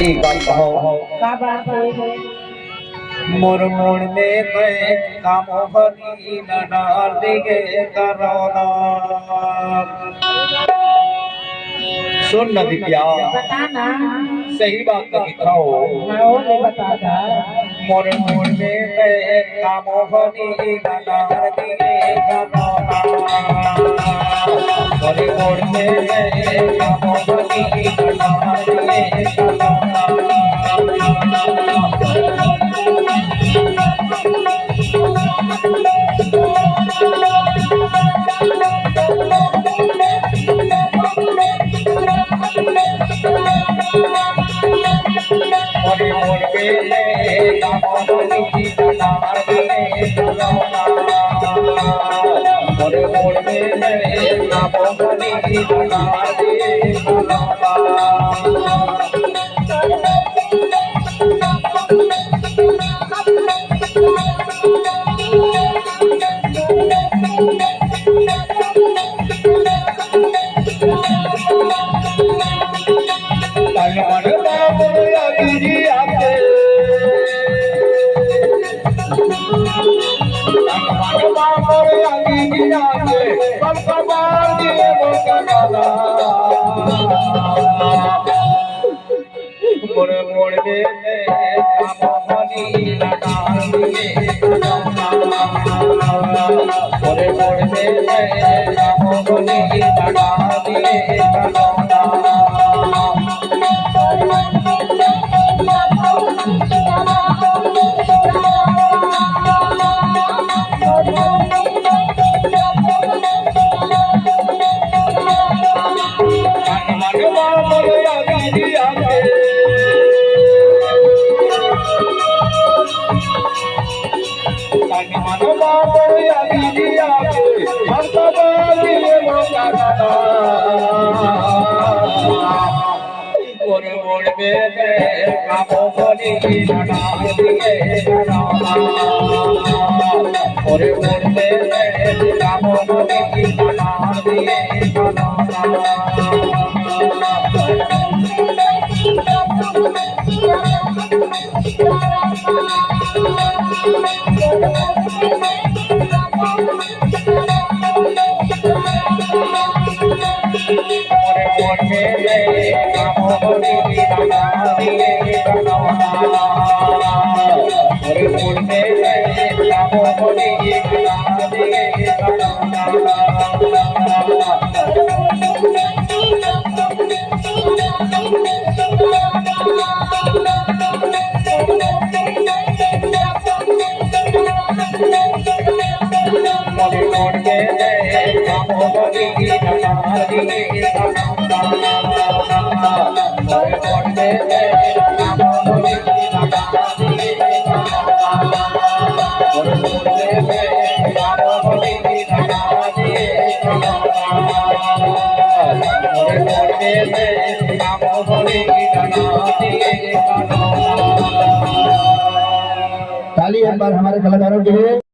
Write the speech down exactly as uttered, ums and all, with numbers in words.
एक बात कहो। का बात है? मोर मोर में मैं कामोहनी न डार दिए करोना। सुन न दिव्या, बता ना। सही बात तो दिखाओ। हाँ, वो ले बता दा। मोर मोर में मैं कामोहनी न डार दिए करोना। मोर मोर में मैं कामोहनी न डार दिए करोना। ताली एक बार हमारे कलाकारों के लिए।